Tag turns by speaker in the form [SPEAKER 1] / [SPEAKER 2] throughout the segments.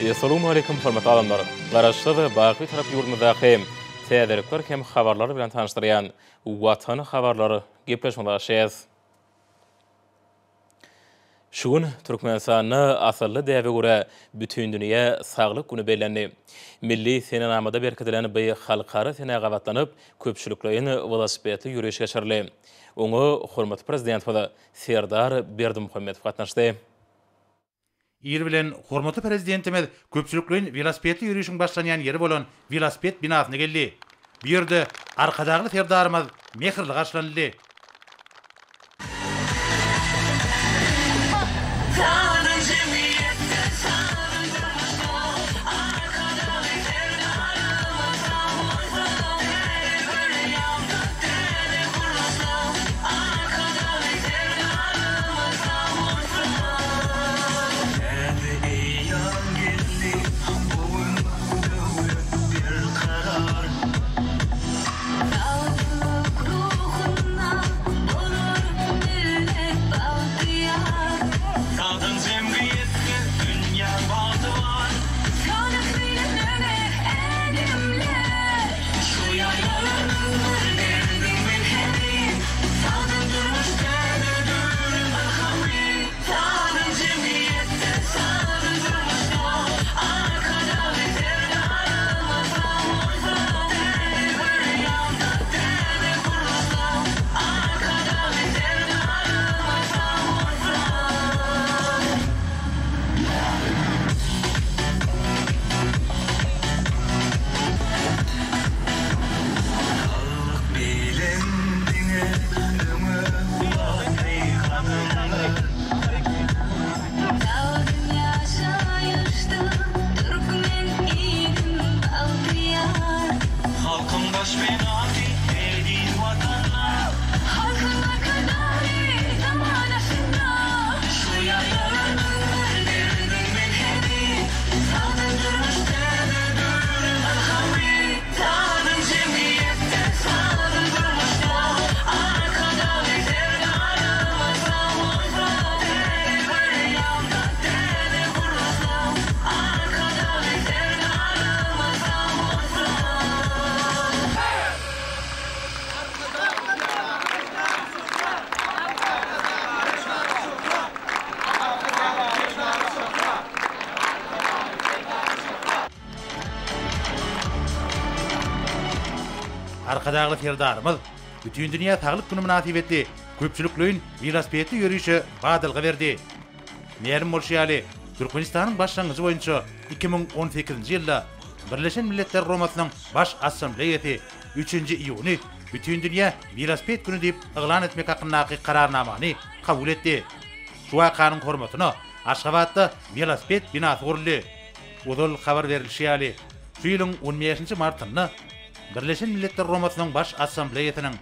[SPEAKER 1] Essalawmaleýkum hormatly adamlar! Garaşsyz, baky Bitarap ýurdumyzdaky täzelikler hem habarlar bilen tanyşdyrýan Watan habarlar gepleşigine başlaýarys. Şu gün Türkmenistanda asylly däbe görä Bütindünýä saglyk güni bellendi. Milli senenamada berkidilen bu halkara senä gabatlanyp, köpçülikleýin welosipedli ýöriş geçirildi. Oňa hormatly Prezidentimiz Serdar Berdimuhamedow gatnaşdy.
[SPEAKER 2] Ir bilen hormatly Prezidentimiz köpçülikleýin welosipedli ýörişiň başlanýan ýeri bolan Welosiped binasyna geldi. Bu ýerde Arkadagly Serdarymyz mähirli garşylanyldy.
[SPEAKER 3] Täze eýýam geldi, bu gün döwlet berkarar.
[SPEAKER 4] Sagdynlyk ruhunda bolar millet bagtyýar.
[SPEAKER 3] Sagdyn jemgyýetde dünýä bagty bar.
[SPEAKER 4] Saglyk bilen öňe ädimler.
[SPEAKER 3] Şu ýaýlalarymyzdyr derdiň melhemi. Sagdyn durmuş täze döwrüň ylhamy. Sagdyn jemgyýetde, sagdyn durmuşda Arkadagly Serdarymyz sag bolsun! Täze bir ýanda, täze gurluşda Arkadagly Serdarymyz sag bolsun! Saglyk bilen diňe öňe batly gadamlar.
[SPEAKER 4] Sagdyn ýaşaýyşda türkmen ilim bagtyýar.
[SPEAKER 3] Halkyň baş penasy eziz Watana.
[SPEAKER 4] Halkyň Arkadagy zamanasyna.
[SPEAKER 3] Şu ýaýlalarymyzdyr derdiň melhemi. Sagdyn durmuş täze döwrüň ylhamy. Sagdyn jemgyýetde, sagdyn durmuşda Arkadagly Serdarymyz sag bolsun! Täze bir ýanda, täze gurluşda Arkadagly Serdarymyz sag bolsun!
[SPEAKER 2] Arkadagly Serdarymyz Bütindünýä saglyk güni mynasybetli köpçülikleýin welosipedli ýörişe badalga berdi. Mälim bolşy ýaly, Türkmenistanyň başlangyjy boýunça 2018-nji ýylda Birleşen Milletler Guramasynyň Baş Assambleýasy üçünji iýuny Bütindünýä welosiped güni diýip yglan etmek hakyndaky Kararnamany kabul etdi. Şu wakanyň hormatyna Aşgabatda welosiped binasy guruldy. Ozal habar berlişi ýaly, şu ýylyň on bäşinji martynda Birleşen Milletler Guramasynyň Baş Assambleýasynyň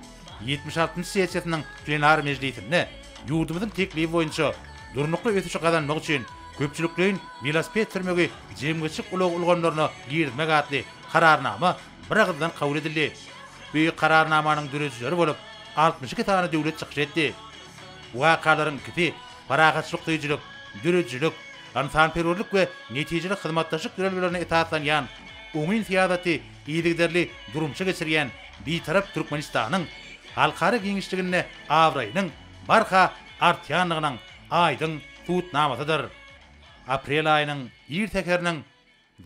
[SPEAKER 2] 76-njy sessiýasynyň plenar mejlisinde ýurdumyzyň teklibi boýunça durnukly ösüşi gazanmak üçin köpçülikleýin welosiped sürmegi jemgyýetçilik ulag ulgamlaryna girizmek atly Kararnama biragyzdan kabul edildi. Bu Kararnamanyň döredijileri bolup 62 sany döwlet çykyş etdi. Bu wakalaryň ikisi parahatçylyk söýüjilik, döredijilik, ynsanperwerlik we netijeli hyzmatdaşlyk ýörelgelerine esaslanýan oňyn syýasaty yzygiderli durmuşa geçirýän Bitarap Türkmenistanyň halkara giňişliginde abraýynyň barha artýandygynyň aýdyň subutnamasydyr. Aprel aýynyň ir säheriniň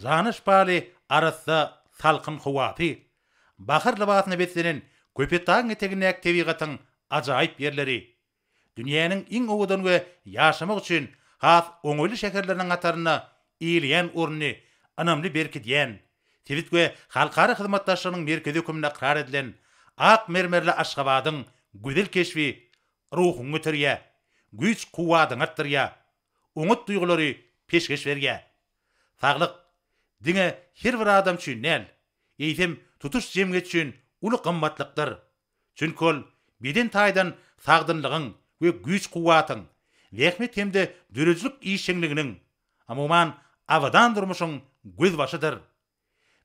[SPEAKER 2] jana şypaly arassa salkyn howasy, bahar lybasyna beslenen Köpetdagyň etegindäki tebigatyň ajaýyp ýerleri, Dünýäniň iň owadan we ýaşamak üçin has oňaýly şäherleriniň hatarynda eýeleýän ornuny ynamly berkidýän, sebit we halkara hyzmatdaşlygynyň merkezi hökmünde ykrar edilen ak mermerli Aşgabadyň gözel keşbi ruhuňy göterýär, güýç-kuwwadyňy artdyrýar, oňat duýgulary peşgeş berýär. Saglyk, diňe her bir adam üçin däl, eýsem, tutuş jemgyýet üçin uly gymmatlykdyr. Çünki ol beden taýdan sagdynlygyň we güýç-kuwwatyň, zähmet hem-de döredijilik işjeňliginiň, umuman, abadan durmuşyň gözbaşydyr.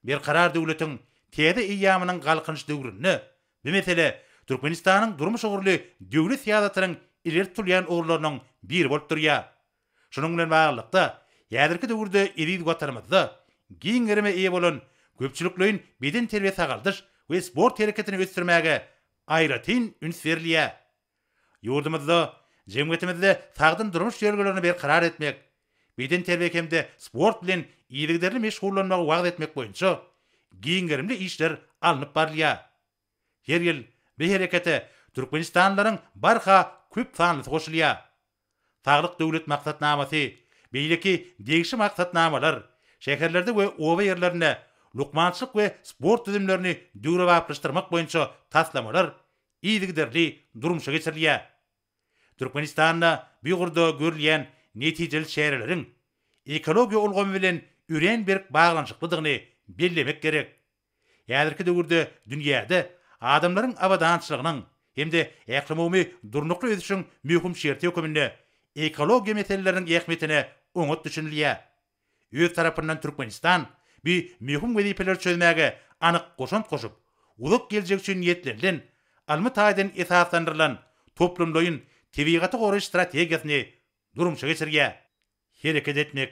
[SPEAKER 2] Berkarar döwletiň täze eýýamynyň Galkynyş döwründe bu mesele Türkmenistanyň durmuş ugurly döwlet syýasatynyň ileri tutulýan ugurlarynyň biri bolup durýar. Şunuň bilen baglylykda, Häzirki döwürde eziz Watanymyzda giň gerime eýe bolan köpçülikleýin bedenterbiýe-sagaldyş we sport hereketini ösdürmäge aýratyn üns berilýär. Ýurdumyzda jemgyýetimizde sagdyn durmuş ýörelgelerini berkarar etmek, bedenterbiýe hem-de sport bilen yzygiderli meşgullanmagy wagyz etmek boýunça giň gerimli işler alnyp barylýar. Her ýyl bu herekete türkmenistanlylaryň barha köp sanlysy goşulýar. Saglyk Döwlet maksatnamasy, beýleki degişli maksatnamalar, şäherlerde we oba ýerlerinde lukmançylyk we sport düzümlerini döwrebaplaşdyrmak boýunça taslamalar yzygiderli durmuşa geçirilýär. Türkmenistanda bu ugurda görülýän netijeli çäreleriň ekologiýa ulgamy bilen örän berk baglanyşyklydygyny bellemek gerek. Häzirki döwürde dünýäde adamlaryň abadançylygynyň hem-de ählumumy durnukly ösüşiň möhüm şerti höküminde ekologiýa meseleleriniň ähmiýetine oňat düşünilýär. Öz tarapyndan Türkmenistan bu möhüm wezipeleri çözmäge anyk goşant goşup, uzak geljek üçin niýetlenilen, ylmy taýdan esaslandyrylan toplumlaýyn tebigaty goraýyş strategiýasyny durmuşa geçirýär. Hereket etmek,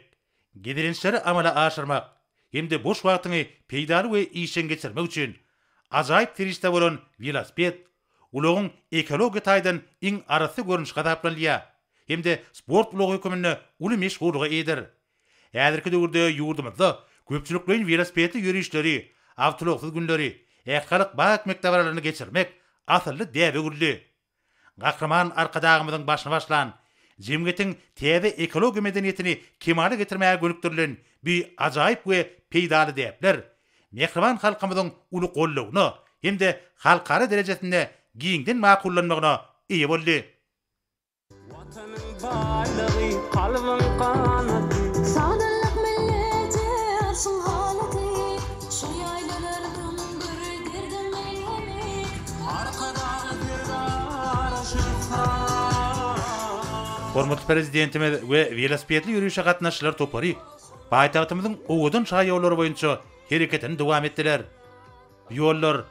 [SPEAKER 2] gezelençleri amala aşyrmak hem-de boş wagtyňy peýdaly we işjeň geçirmek üçin ajaýyp serişde bolan welosiped ulagyň ekologiýa taýdan iň arassa görnüşi hasaplanylýar hem-de sport ulagy höküminde uly meşhurlyga eýedir. Häzirki döwürde ýurdumyzda köpçülikleýin welosipedli ýörişleri, awtoulagsyz günleri, ählihalk bag ekmek dabaralaryny geçirmek asylly däbe öwrüldi. Gahryman Arkadagymyzyň başyny başlan, jemgyýetiň täze ekologiýa medeniýetini kemala getirmäge gönükdirilen bu ajaýyp we peýdaly däpler mähriban halkymyzyň uly goldawyna hem-de halkara derejesinde giňden makullanmagyna eýe boldy.
[SPEAKER 5] Watanyň baýlygy, kalbyň ganaty.
[SPEAKER 4] Sagdynlyk millete arşyň halaty. Şu ýaýlalardan bir derdiň emi.
[SPEAKER 5] Arkadagly Serdara şöhrat.
[SPEAKER 2] Hormatly Prezidentimiz we welosipedli ýörişe gatnaşyjylar topary paýtagtymyzyň owadan şaýollary boýunça hereketini dowam etdiler. Bu ýollar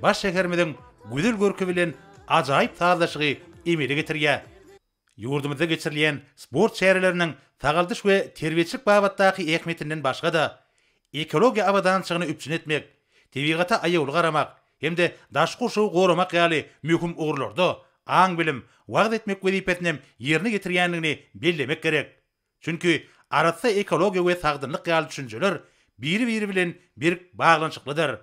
[SPEAKER 2] baş şäherimiziň gözel görki bilen ajaýyp sazlaşygy emele getirýär. Ýurdumyzda geçirilýän sport çäreleriniň sagaldyş we terbiýeçilik babatdaky ähmiýetinden başga-da, ekologiýa abadançylygyny üpjün etmek, tebigata aýawly garamak hem-de daşky gurşawy goramak ýaly möhüm ugurlarda aň-bilim, wagyz etmek wezipesini hem ýerine ýetirýändigini bellemek gerek. Çünki arassa ekologiýa we sagdynlyk ýaly düşünjeler biri-biri bilen berk baglanyşyklydyr.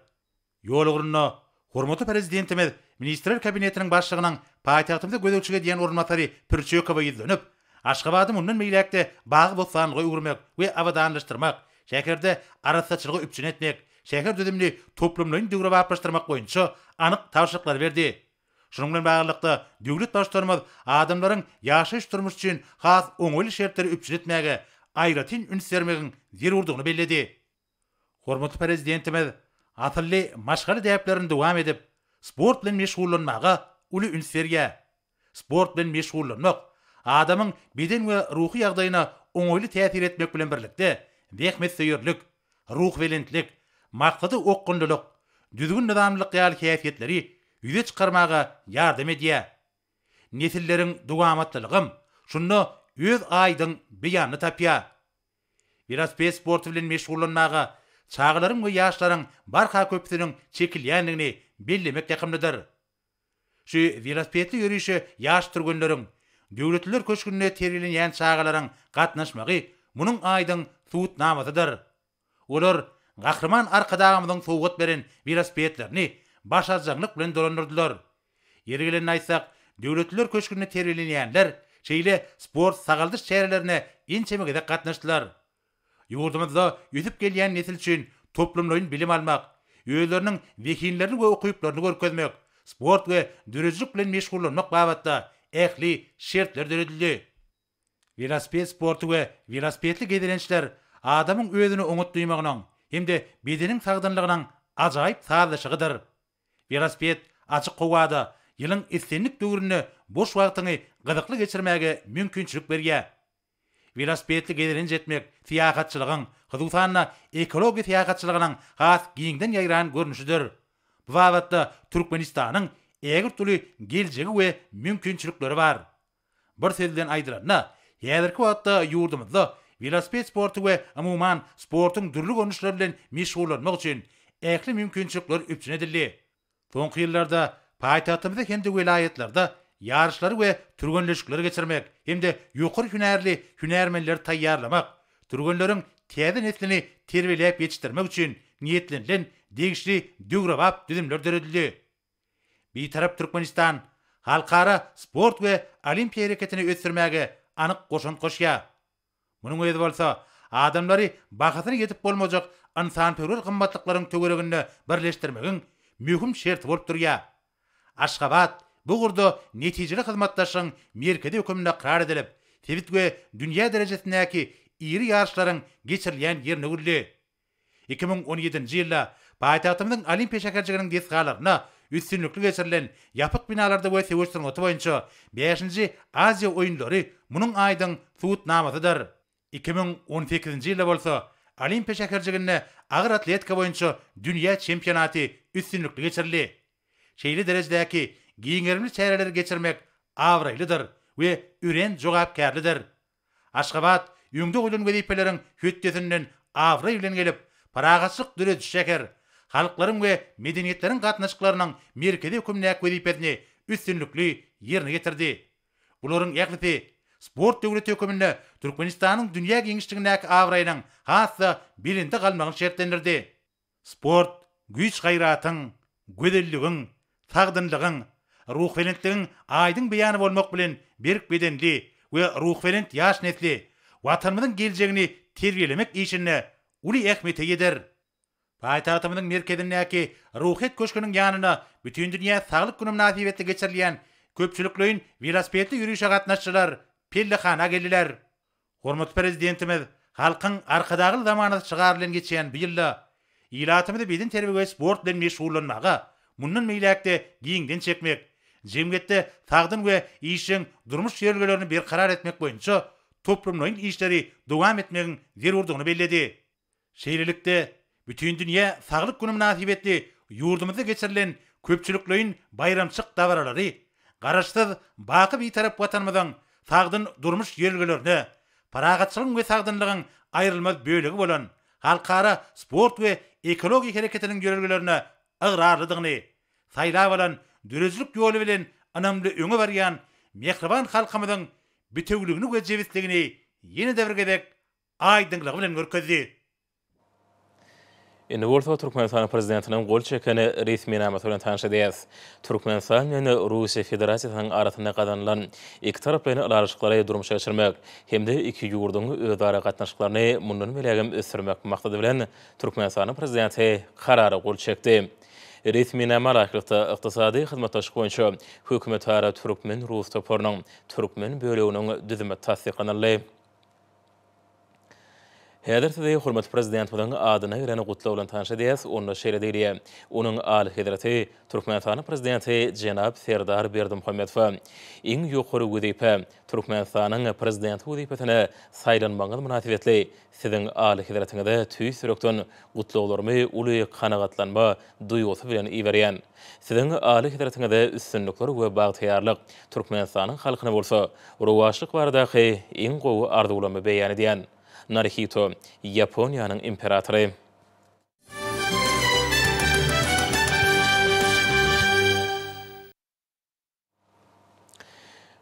[SPEAKER 2] Ýol ugrunda hormatly Prezidentimiz Ministrler Kabinetiniň Başlygynyň paýtagtymyza gözegçilik edýän orunbasary Pürçekowa ýüzlenip, Aşgabady mundan beýläk-de bagy-bossanlyga öwürmek we abadanlaşdyrmak, şäherde arassaçylygy üpjün etmek, şäher düzümini toplumlaýyn döwrebaplaşdyrmak boýunça anyk tabşyryklary berdi. Şunuň bilen baglylykda, döwlet Baştutanymyz adamlaryň ýaşaýyş-durmuş üçin has oňaýly şertleri üpjün etmäge aýratyn üns bermegiň zerurdygyny belledi. Hormatly Prezidentimiz asylly maşgala däplerini dowam edip, sport bilen meşgullanmaga uly üns berýär. Sport bilen meşgullanmak adamyň beden we ruhy ýagdaýyna oňaýly täsir etmek bilen birlikde, zähmetsöýerlik, ruhubelentlik, maksada okgunlylyk, düzgün-nyzamlylyk ýaly häsiýetleri ýüze çykarmaga ýardam edýär. Nesilleriň dowamatlylygam şunda öz aýdyň beýanyny tapýar. Welosiped sporty bilen meşgullanmaga çagalaryň we ýaşlaryň barha köpüsiniň çekilýändigini bellemek ýakymlydyr. Şu welosipedli ýörişe ýaş türgenleriň, Döwletliler köşgünde terbiýelenýän çagalaryň gatnaşmagy munuň aýdyň subutnamasydyr. Olar Gahryman Arkadagymyzyň sowgat beren welosipedlerini başarjaňlyk bilen dolandyrdylar. Ýeri gelende aýtsak, Döwletliler köşgünde terbiýelenýänler şeýle sport-sagaldyş çärelerine ençeme gezek gatnaşdylar. Ýurdumyzda ösüp gelýän nesil üçin toplumlaýyn bilim almak, özleriniň zehinlerini we ukyplaryny görkezmek, sport we döredijilik bilen meşgullanmak babatda ähli şertler döredildi. Welosiped sporty we welosipedli gezelençler adamyň özüni oňat duýmagynyň hem-de bedeniň sagdynlygynyň ajaýyp sazlaşygydyr. Welosiped açyk howada, ýylyň islendik döwründe boş wagtyňy gyzykly geçirmäge mümkinçilik berýär. Welosipedli gezelenç etmek syýahatçylygyň, hususan-da, ekologiýa syýahatçylygynyň has giňden ýaýran görnüşidir. Bu babatda Türkmenistanyň ägirt uly geljegi we mümkinçilikleri bar. Bir söz bilen aýdylanda, häzirki wagtda ýurdumyzda Welosiped sporty we umuman sportuň dürli görnüşleri bilen meşgullanmak üçin ähli mümkinçilikler üpjün edildi. Soňky ýyllarda paýtagtymyzda hem-de welaýatlarda ýaryşlary we türgenleşikleri geçirmek hem-de ýokary hünärli hünärmenleri taýýarlamak, türgenleriň täze neslini terbiýeläp ýetişdirmek üçin niýetlenilen degişli döwrebap düzümler döredildi. Bitarap Türkmenistan halkara sport we olimpiýa hereketini ösdürmäge anyk goşant goşýar. Munuň özi bolsa, adamlary bahasyna ýetip bolmajak ynsanperwer gymmatlyklaryň töwereginde birleşdirmegiň möhüm şerti bolup durýar. Aşgabat bu ugurda netijeli hyzmatdaşlygyň merkezi hökmünde ykrar edilip, sebit we dünýä derejesindäki iri ýaryşlaryň geçirilýän ýerine öwrüldi. 2017-nji ýylda paýtagtymyzyň Olimpiýa şäherjiginiň desgalarynda üstünlikli geçirilen ýapyk binalarda we söweş sungaty boýunça bäşinji Aziýa oýunlary munuň aýdyň subutnamasydyr. 2018-nji ýylda bolsa Olimpiýa şäherjiginde agyr atletika boýunça dünýä çempionaty üstünlikli geçirildi. Şeýle derejedäki giň gerimli çäreleri geçirmek abraýlydyr we örän jogapkärlidir. Aşgabat öňde goýlan wezipeleriň hötdesinden abraý bilen gelip, parahatçylyk dörediji şäher, halklaryň we medeniýetleriň gatnaşyklarynyň merkezi hökmündäki wezipesini üstünlikli ýerine ýetirdi. Bularyň ählisi sport döwleti hökmünde Türkmenistanyň dünýä giňişligindäki abraýynyň has-da belende galmagyny şertlendirdi. Sport güýç-gaýratyň, gözelligiň, sagdynlygyň, ruhubelentligiň aýdyň beýany bolmak bilen berk bedenli we ruhubelent ýaş nesli, Watanymyzyň geljegini terbiýelemek işinde uly ähmiýete eýedir. Paýtagtymyzyň merkezindäki Ruhyýet köşgüniň ýanynda Bütindünýä saglyk güni mynasybetli geçirilýän köpçülikleýin welosipedli ýörişe gatnaşyjylar pellehana geldiler. Hormatly Prezidentimiz Halkyň Arkadagly zamanasy şygary bilen geçýän bu ýylda ilatymyzy bedenterbiýe we sport bilen meşgullanmaga mundan beýläk-de giňden çekmek, jemgyýetde sagdyn we işjeň durmuş ýörelgelerini berkarar etmek boýunça toplumlaýyn işleri dowam etmegiň zerurdygyny belledi. Şeýlelikde, Bütindünýä saglyk güni mynasybetli ýurdumyzda geçirilen köpçülikleýin baýramçylyk dabaralary Garaşsyz, baky Bitarap Watanymyzyň sagdyn durmuş ýörelgelerine, parahatçylygyň we sagdynlygyň aýrylmaz bölegi bolan halkara sport we ekologiýa hereketiniň ýörelgelerine ygrarlydygyny, saýlap alan döredijilik ýoly bilen ynamly öňe barýan mähriban halkymyzyň bitewüligini we jebisligini ýene-de bir gezek aýdyňlygy bilen görkezdi.
[SPEAKER 1] Indi bolsa Türkmenistanyň Prezidentiniň gol çeken resminamasy bilen tanyş edýäris. Türkmenistan bilen Russiýa Federasiýasynyň arasynda gazanylan ikitaraplaýyn ylalaşyklary durmuşa geçirmek hem-de iki ýurduň özara gatnaşyklaryny mundan beýlägem ösdürmek maksady bilen Türkmenistanyň Prezidenti Karara gol çekdi. Resminama laýyklykda, ykdysady hyzmatdaşlyk boýunça hökümetara türkmen-rus toparynyň türkmen böleginiň düzümi tassyklanyldy. Häzir sizi hormatly Prezidentimiziň adyna gelen gutlag bilen tanyş edýäris. Onda şeýle diýilýär, Onuň Alyhezreti Türkmenistanyň Prezidenti jenap Serdar Berdimuhamedowa iň ýokary wezipä, Türkmenistanyň Prezidenti wezipesine saýlanmagyňyz mynasybetli Siziň Alyhezretiňize tüýs ýürekden gutlaglarymy uly kanagatlanma duýgusy bilen iberýän. Siziň Alyhezretiňize üstünlikler we bagtyýarlyk, Türkmenistanyň halkyna bolsa rowaçlyk baradaky iň gowy arzuwlarymy beýan edýän. Narihito, Ýaponiýanyň imperatory.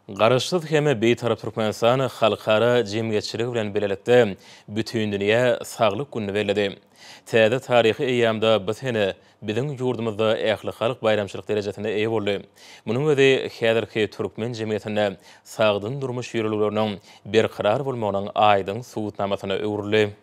[SPEAKER 1] Garaşsyz hem Bitarap Türkmenistan halkara jemgyýetçiligi bilen bilelikde Bütindünýä saglyk gününi belledi. Täze taryhy eýýamda bu sene biziň ýurdumyzda ählihalk baýramçylyk derejesine eýe boldy. Munuň özi häzirki türkmen jemgyýetinde sagdyn durmuş ýörelgeleriniň berkarar bolmagynyň aýdyň subutnamasyna öwrüldi.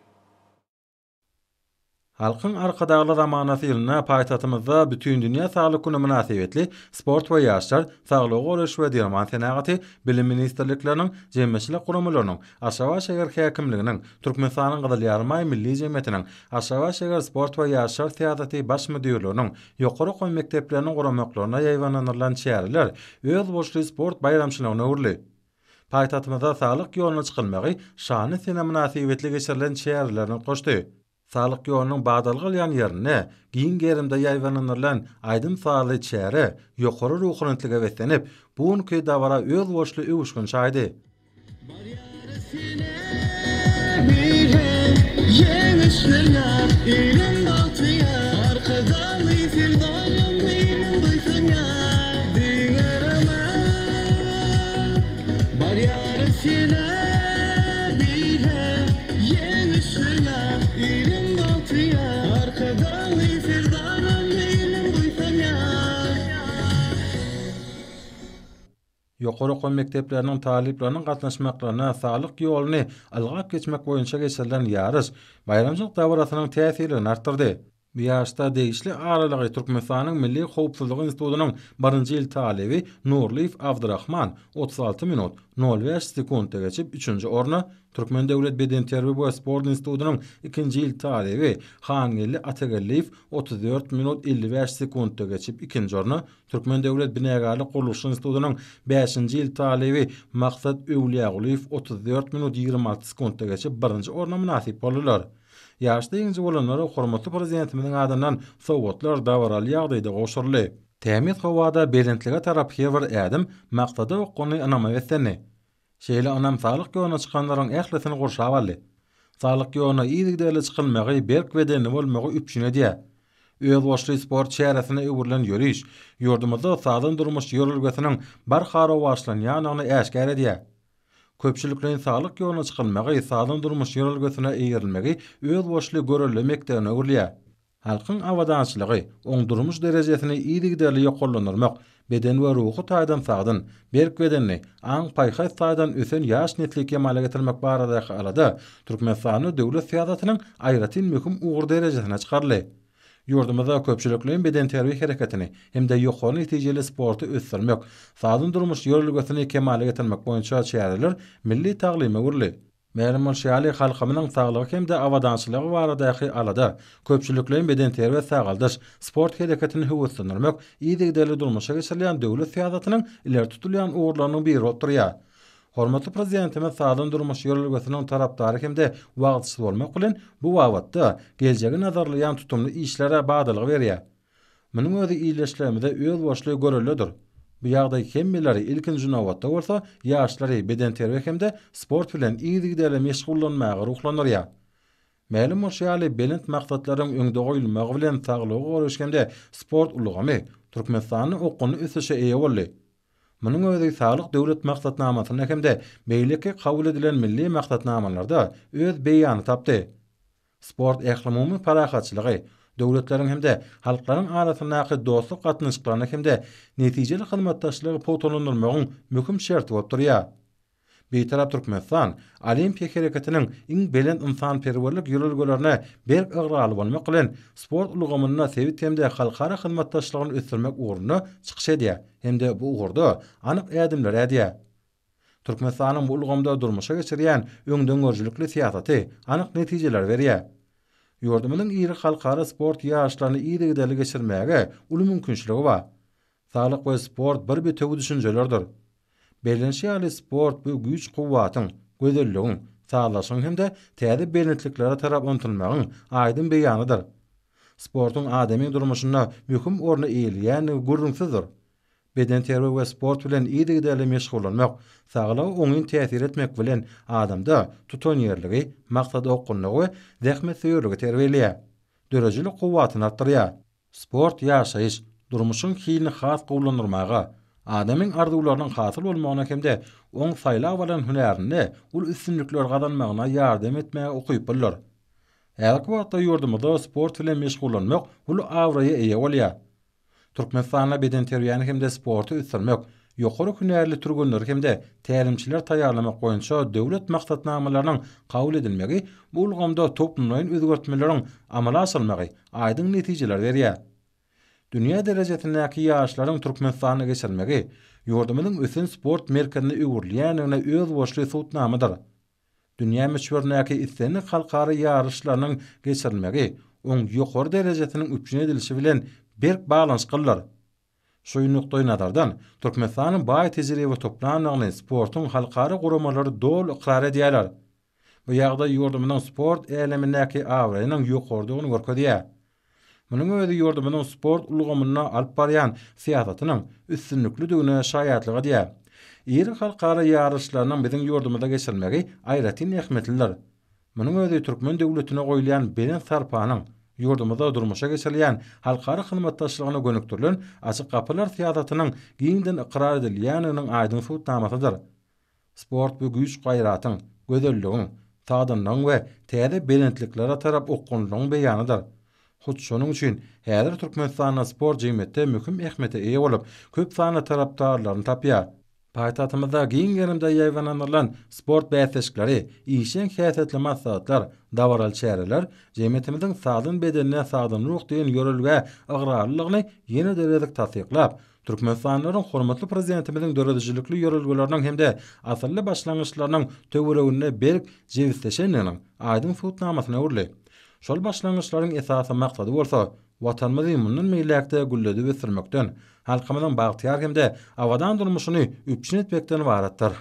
[SPEAKER 6] Halkyň Arkadagly zamanasy ýylynda paýtagtymyzda Bütindünýä saglyk güni mynasybetli Sport we ýaşlar, Saglygy goraýyş we derman senagaty, Bilim ministrlikleriniň, jemgyýetçilik guramalarynyň, Aşgabat şäher häkimliginiň, Türkmenistanyň Gyzyl Ýarymaý Milli jemgyýetiniň, Aşgabat şäher sport we ýaşlar syýasaty baş müdirliginiň, ýokary okuw mekdepleriniň guramaklarynda ýaýbaňlandyrylan çäreler özboluşly sport baýramçylygyna öwrüldi. Paýtagtymyzda Saglyk ýoluna çykylmagy şanly sene mynasybetli geçirilen çärelerine utgaşdy. Saglyk ýolunyň badalga alýan ýerinde giň gerimde ýaýbaňlandyrylan aýdym-sazly çäre ýokary ruhubelentlige beslenip, bu günki dabara özboluşly öwüşgin çaýdy.
[SPEAKER 5] Barýarys ine.
[SPEAKER 3] Birem ýeňişler ýar, ilim bagtyýar, Arkadagly Serdarym ilim buýsanýar. Diňe roman barýarys ýene, Birem ýeňişler ýar, ilim bagtyýar, Arkadagly Serdarym ilim buýsanýar.
[SPEAKER 6] Ýokary okuw mekdepleriniň talyplarynyň gatnaşmaklaryna saglyk ýoluny ylgap geçmek boýunça geçirilen ýaryş baýramçylyk dabarasynyň täsirligini artdyrdy. Bu ýaryşda degişli aralygy Türkmenistanyň Milli howpsuzlyk institutynyň birinji ýyl talyby Nurlyýew Abdyrahman 36 minut, nol bäş sekuntda geçip, üçünji orna, Türkmen döwlet bedenterbiýe we sport institutynyň ikinji ýyl talyby Hangeldi Atageldiýew 34 minut 55 sekuntda geçip, ikinji orna, Türkmen döwlet binagärlik gurluşyk institutynyň bäşinji ýyl talyby Maksat Öwlüýägulyýew 34 minut 26 sekuntda geçip, birinji orna mynasyp boldular. Ýaryşda ýeňiji bolanlara hormatly Prezidentimiziň adyndan sowgatlar dabaraly ýagdaýda gowşuryldy. Tämiz howada belentlige tarap her bir ädim maksada okgunly ynama beslendi. Şeýle ynam saglyk ýoluna çykanlaryň ählisini gurşap aldy. Saglyk ýoluna yzygiderli çykylmagy berk bedenli bolmagy üpjün edýär. Özboluşly sport çäresine öwrülen ýöriş ýurdumyzda sagdyn durmuş ýörelgesiniň barha rowaçlanýandygyny äşgär edýär. Köpçülikleýin saglyk ýoluna çykylmagy sagdyn durmuş ýörelgesine eýerilmegi özboluşly görelde mekdebine öwrülýär. Halkyň abadançylygy, oň durmuş derejesini yzygiderli ýokarlandyrmak, beden we ruhy taýdan sagdyn, berk bedenli, aň-paýhas taýdan ösen ýaş nesli kemala getirmek baradaky alada Türkmenistanda döwlet syýasatynyň aýratyn möhüm ugur derejesine çykaryldy. Ýurdumyzda köpçülikleýin bedenterbiýe hereketini hem-de ýokary netijeli sporty ösdürmek, sagdyn durmuş ýörelgesini kemala getirmek boýunça çäreler milli taglyma öwrüldi. Mälim bolşy ýaly, halkymyzyň saglygy hem-de abadançylygy baradaky alada, köpçülikleýin bedenterbiýe-sagaldyş, sport hereketini höweslendirmek yzygiderli durmuşa geçirilýän döwlet syýasatynyň ileri tutulýan ugurlarynyň biri bolup durýar. Hormatly Prezidentimiz sagdyn durmuş ýörelgesiniň tarapdary hem-de wagyzçysy bolmak bilen, bu babatda geljegi nazarlaýan tutumly işlere badalga berýär. Munuň özi ildeşlerimize özboluşly göreldedir. Bu ýagdaý hemmeleri, ilkinji nobatda bolsa, ýaşlary bedenterbiýe hem-de sport bilen yzygiderli meşgullanmaga ruhlandyrýar. Mälim bolşy ýaly, belent maksatlaryň öňde goýulmagy bilen saglygy goraýyş hem-de sport ulgamy Türkmenistanda okgunly ösüşe eýe boldy. Munuň özi Saglyk Döwlet maksatnamasynda hem-de beýleki kabul edilen milli maksatnamalarda öz beýanyny tapdy. Sport ählumumy parahatçylygy, döwletleriň hem-de halklaryň arasyndaky dostluk gatnaşyklaryny hem-de netijeli hyzmatdaşlygy pugtalandyrmagyň möhüm şerti bolup durýar. Bitarap Türkmenistan Olimpiýa hereketiniň iň belent ynsanperwerlik ýörelgelerine berk ygrarly bolmak bilen, sport ulgamynda sebit hem-de halkara hyzmatdaşlygyny ösdürmek ugrunda çykyş edýär hem-de bu ugurda anyk ädimleri ädýär. Türkmenistanyň bu ulgamda durmuşa geçirýän öňdengörüjilikli syýasaty anyk netijeleri berýär. Ýurdumyzyň iri halkara sport ýaryşlaryny yzygiderli geçirmäge uly mümkinçiligi bar. Saglyk we sport bir bitewi düşünjelerdir. Bellenişi ýaly, sport bu güýç-kuwwatyň, gözelligiň, sazlaşygyň hem-de täze belentliklere tarap ymtylmagyň aýdyň beýanydyr. Sportuň adamyň durmuşynda möhüm orny eýeleýändigi gürrüňsizdir. Bedenterbiýe we sport bilen yzygiderli meşgullanmak, saglyga oňyn täsir etmek bilen adamda tutanýerligi, maksadaokgunlygy we zähmetsöýerligi terbiýeleýär. Döredijilik kuwwatyny artdyrýar. Sport ýaşaýyş, durmuşyň hilini has gowulandyrmaga, adamyň arzuwlarynyň hasyl bolmagyna hem-de oň saýlap alan hünärinde uly üstünlikler gazanmagyna ýardam etmäge ukyplydyr. Häzirki wagtda ýurdumyzda sport bilen meşgullanmak uly abraýa eýe bolýar. Türkmenistanda bedenterbiýäni hem-de sporty ösdürmek, ýokary hünärli türgenleri hem-de tälimçileri taýýarlamak boýunça döwlet maksatnamalarynyň kabul edilmegi bu ulgamda toplumlaýyn özgertmeleriň amala aşyrylmagy aýdyň netijeleri berýär. Dünýä derejesindäki ýaryşlaryň Türkmenistanda geçirilmegi ýurdumyzyň ösen sport merkezine öwrülýändigine özboluşly subutnamadyr. Dünýä möçberindäki islendik halkara ýaryşlarynyň geçirilmegi oň ýokary derejesiniň üpjün edilişi bilen berk baglanyşyklydyr. Şu nukdaýnazardan, Türkmenistanyň baý tejribe toplandygyny sportuň halkara guramalary doly ykrar edýärler. Bu ýagdaý ýurdumyzyň sport älemindäki abraýynyň ýokarydygyny görkezýär. Munuň özi ýurdumyzyň sport ulgamynda alyp barýan syýasatynyň üstünliklidigine şaýatlyk edýär. Iri halkara ýaryşlarynyň biziň ýurdumyzda geçirilmegi aýratyn ähmiýetlidir. Munuň özi türkmen döwletine goýulýan belent sarpanyň, ýurdumyzda durmuşa geçirilýän halkara hyzmatdaşlygyna gönükdirilen Açyk gapylar syýasatynyň giňden ykrar edilýändiginiň aýdyň subutnamasydyr. Sport bu güýç-gaýratyň, gözelligiň, sagdynlygyň we täze belentliklere tarap okgunlylygyň beýanydyr. Hut şonuň üçin häzir Türkmenistanda sport jemgyýetde möhüm ähmiýete eýe bolup, köp sanly tarapdarlaryny tapýar. Paýtagtymyzda giň gerimde ýaýbaňlandyrylan sport bäsleşikleri, işjeň häsiýetli maslahatlar, dabaraly çäreler jemgyýetimiziň sagdyn bedende sagdyn ruh diýen ýörelgä ygrarlylygyny ýene-de bir gezek tassyklap, Türkmenistanlylaryň hormatly Prezidentimiziň döredijilikli ýörelgeleriniň hem-de asylly başlangyçlarynyň töwereginde berk jebisleşendiginiň aýdyň subutnamasyna öwrüldi. Şol başlangyçlaryň esasy maksady bolsa, Watanymyzy mundan beýläk-de gülledip ösdürmekden, halkymyzyň bagtyýar hem-de abadan durmuşyny üpjün etmekden ybaratdyr.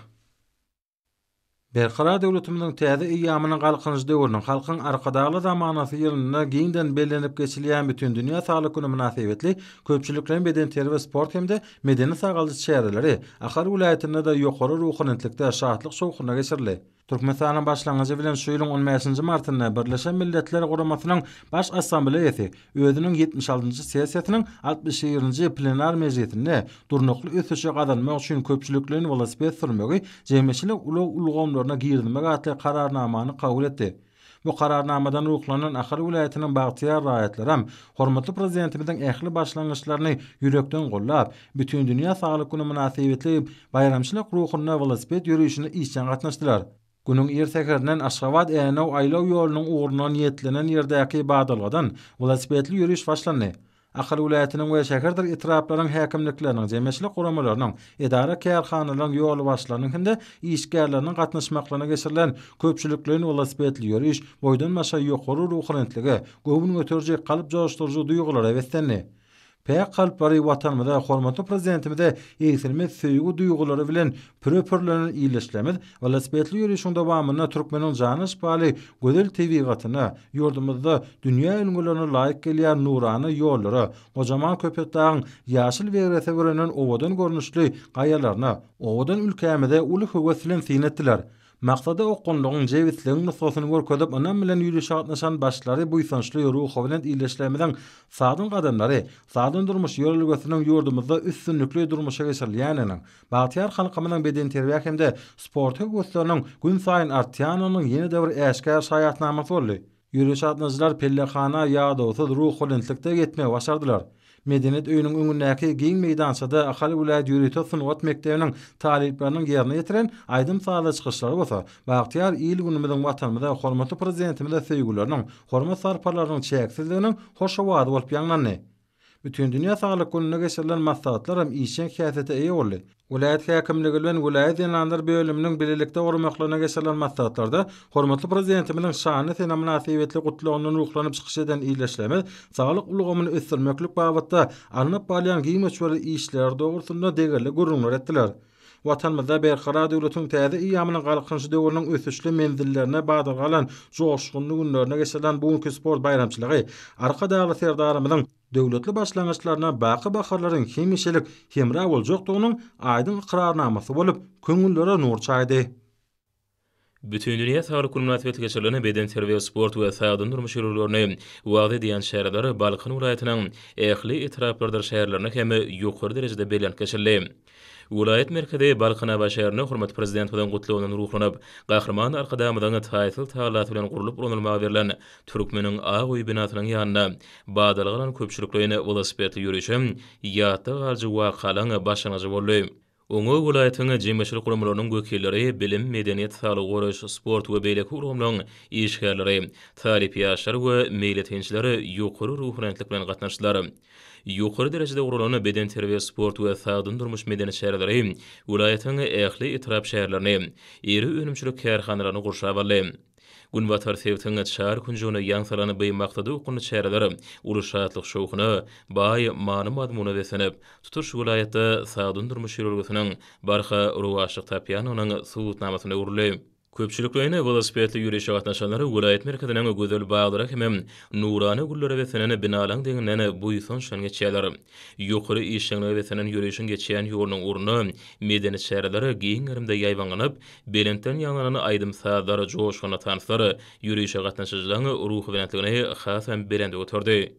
[SPEAKER 6] Berkarar döwletimiziň täze eýýamynyň Galkynyş döwrüniň Halkyň Arkadagly zamanasy ýylynda giňden bellenip geçilýän Bütindünýä saglyk güni mynasybetli köpçülikleýin bedenterbiýe-sport hem-de medeni-sagaldyş çäreleri Ahal welaýatynda-da ýokary ruhubelentlikde, şatlyk-şowhunda geçirildi. Türkmenistanyň başlangyjy bilen şu ýylyň on bäşinji martynda Birleşen Milletler Guramasynyň Baş Assambleýasy özüniň 76-njy sessiýasynyň 61-nji plenar mejlisinde durnukly ösüşi gazanmak üçin köpçülikleýin welosiped sürmegi jemgyýetçilik ulag ulgamlaryna girizmek atly Kararnamany kabul etdi. Bu Kararnamadan ruhlanan Ahal welaýatynyň bagtyýar raýatlaram hormatly Prezidentimiziň ähli başlangyçlaryny ýürekden goldap, Bütindünýä saglyk güni mynasybetli baýramçylyk ruhunda welosiped ýörişine işjeň gatnaşdylar. Günüň ir säherinden Aşgabat-Änew aýlaw ýolunyň ugruna niýetlenen ýerdäki badalgadan welosipedli ýöriş başlandy. Ahal welaýatynyň we şäherdir etraplaryň häkimlikleriniň, jemgyýetçilik guramalarynyň, edara-kärhanalaryň ýolbaşçylarynyň hem-de işgärleriniň gatnaşmaklygyna geçirilen köpçülikleýin welosipedli ýöriş boýdan-başa ýokary ruhubelentlige, göwün göteriji, kalp joşduryjy duýgulara beslendi. Päk kalplary Watanymyza, hormatly Prezidentimize egsilmez söýgi duýgulary bilen püre-pürlenen ildeşlerimiz welosipedli ýörişiň dowamynda türkmeniň jana şypaly gözel tebigatyna, ýurdumyzda dünýä ülňülerine laýyk gelýän nurana ýollara, gojaman Köpetdagyň ýaşyl begrese bürenen owadan görnüşli gaýalaryna, owadan ülkämize uly höwes bilen syn etdiler. Maksada okgunlygyň, jebisligiň nusgasyny görkezip, ynam bilen ýörişe gatnaşan başlary buýsançly, ruhubelent ildeşlerimiziň sagdyn gadamlary, sagdyn durmuş ýörelgesiniň ýurdumyzda üstünlikli durmuşa geçirilýändiginiň, bagtyýar halkymyzyň bedenterbiýä hem-de sporta höwesleriniň günsaýyn artýandygynyň ýene-de bir äşgär şaýatnamasy boldy. Ýöriş gatnaşyjylar pellehana ýadawsyz ruhubelentlikde ýetmegi başardylar. Medeniýet öýüniň öňündäki giň meýdançada Ahal welaýat ýörite sungat mekdebiniň talyplarynyň ýerine ýetiren aýdym-sazly çykyşlary bolsa, bagtyýar il-günümiziň Watanymyza, hormatly Prezidentimize söýgüleriniň, hormat-sarpalarynyň çäksizliginiň hoş owazy bolup ýaňlandy. Bütindünýä saglyk gününde geçirilen maslahatlar hem işjeň häsiýete eýe boldy. Welaýat häkimligi bilen welaýat zenanlar bölüminiň bilelikde guramaklygynda geçirilen maslahatlarda hormatly Prezidentimiziň şanly sene mynasybetli Gutlagyndan ruhlanyp çykyş eden ildeşlerimiz saglyk ulgamyny ösdürmeklik babatda alnyp barylýan giň möçberli işler dogrusynda degerli gürrüňler etdiler. Watanymyzda Berkarar döwletiň täze eýýamynyň Galkynyşy döwrüniň ösüşli menzillerine badalga alan joşgunly günlerinde geçirilen bu günki sport baýramçylygy Arkadagly Serdarymyzyň döwletli başlangyçlaryna baky baharlaryň hemişelik hemra boljakdygynyň aýdyň ykrarnamasy bolup, köňüllere nur çaýdy.
[SPEAKER 1] Bütindünýä saglyk güni mynasybetli geçirilen bedenterbiýe, sport we sagdyn durmuş ýörelgelerini wagyz edýän çäreler Balkan welaýatynyň ähli etraplarydyr şäherlerinde hem ýokary derejede bellenip geçildi. Welaýat merkezi Balkanabat şäherinde hormatly Prezidentimiziň Gutlagyndan ruhlanyp, Gahryman Arkadagymyzyň taýsyz tagallasy bilen gurlup ulanylmaga berlen Türkmeniň ak öýi binasynyň ýanynda badalga alan köpçülikleýin welosipedli ýörişem ýatda galyjy wakalaryň başlangyjy boldy. Oňa welaýatyň jemgyýetçilik guramalarynyň wekilleri, bilim, medeniýet, saglygy goraýyş, sport we beýleki ulgamlaryň işgärleri, talyp ýaşlar we meýletinçiler ýokary ruhubelentlik bilen gatnaşdylar. Ýokary derejede guralan bedenterbiýe-sport we sagdyn durmuş medeni çäreleri welaýatyň ähli etrap-şäherlerini, iri önümçilik kärhanalaryny gurşap aldy. Günbatar sebitiň çar künjegine ýaň salan by maksada okgunly çäreler uly şatlyk-şowhuna, baý many-mazmuna beslenip, tutuş welaýatda sagdyn durmuş ýörelgesiniň barha rowaçlyk tapýandygynyň subutnamasyna öwrüldi. Köpçülikleýin welosipedli ýörişe gatnaşanlar welaýat merkeziniň gözel baglara hemem nurana güllere beslenen binalaň deňinden buýsanç bilen geçýärler. Ýokary işjeňlige beslenen ýörişiň geçýän ýolunyň ugrunda medeni çäreler giň gerimde ýaýbaňlanyp, belentden ýaňlanan aýdym-sazlar, joşgunly tanslar ýörişe gatnaşyjylaryň ruhubelentligini hasam belende göterdi.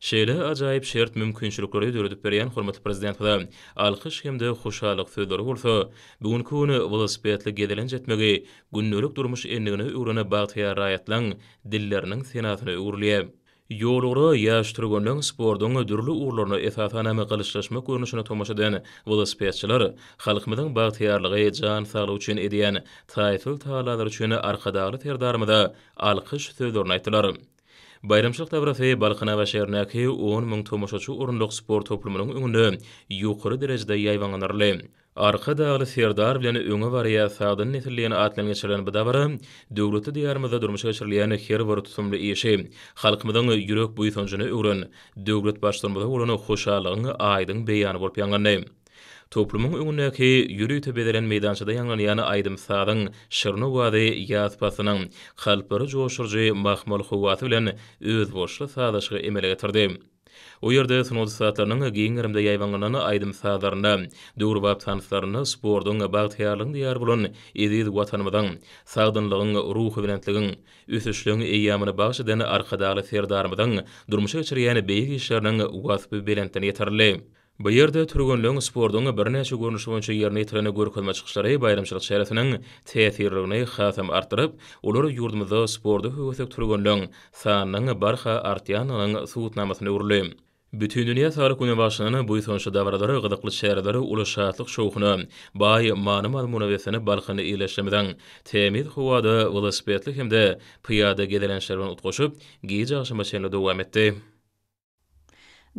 [SPEAKER 1] Şeýle ajaýyp şert-mümkinçilikleri döredip berýän hormatly Prezidentimize alkyş hem-de hoşallyk sözleri bolsa, bu günki gün welosipedli gezelenç etmegi gündelik durmuş endigine öwren bagtyýar raýatlaryň dilleriniň senasyna öwrülýär. Ýolugra ýaş türgenleň sportuň dürli ugurlaryna, esasanam gylyçlaşmak görnüşine tomaşa eden welosipedçiler halkymyzyň bagtyýarlygy, jan saglygy üçin edýän taýsyz tagallalary üçin Arkadagly Serdarymyza alkyş sözlerini aýtdylar. Baýramçylyk dabarasy Balkanabat şäherindäki on müň tomaşaçy orunlyk sport toplumynyň öňünde ýokary derejede ýaýbaňlandyryldy. Arkadagly Serdar bilen öňe barýar sagdyn nesil diýen at bilen geçirilen bu dabara döwletli Diýarymyzda durmuşa geçirilýän her bir tutumly işi halkymyzyň ýürek buýsanjyna öwren döwlet Baştutanymyza bolan hoşallygyň aýdyň beýany bolup ýaňlandy. Toplumyň öňündäki ýörite bezelen meýdançada ýaňlanýan aýdym-sazyň şirin owazy ýaz paslynyň kalplary joşduryjy mahmal howasy bilen özboluşly sazlaşygy emele getirdi. O ýerde sungat ussatlarynyň giň gerimde ýaýbaňlanan aýdym-sazlarynda, döwrebap tanslarynda sportuň, bagtyýarlygyň diýary bolan eziz Watanymyzyň, sagdynlygyň, ruhubelentligiň, ösüşligiň eýýamyny bagyş eden Arkadagly Serdarymyzyň durmuşa geçirýän beýik işleriniň waspy belentden ýetirildi. Bu ýerde türgenleň sportuň birnäçe görnüşi boýunça ýerine ýetiren görkezme çykyşlary baýramçylyk çäresiniň täsirliligini hasam artdyryp, olar ýurdumyzda sporta höwesek türgenleň sanynyň barha artýandygynyň subutnamasyna öwrüldi. Bütindünýä saglyk güni bagyşlanan buýsançly dabaralar, gyzykly çäreler uly şatlyk-şowhuna, baý many-mazmuna beslenip Balkanda ýerleşdirimiziň tämiz howada welosipedli hem-de pyýada gezelençler bilen utgaşyp, gije agşama çenli dowam etdi.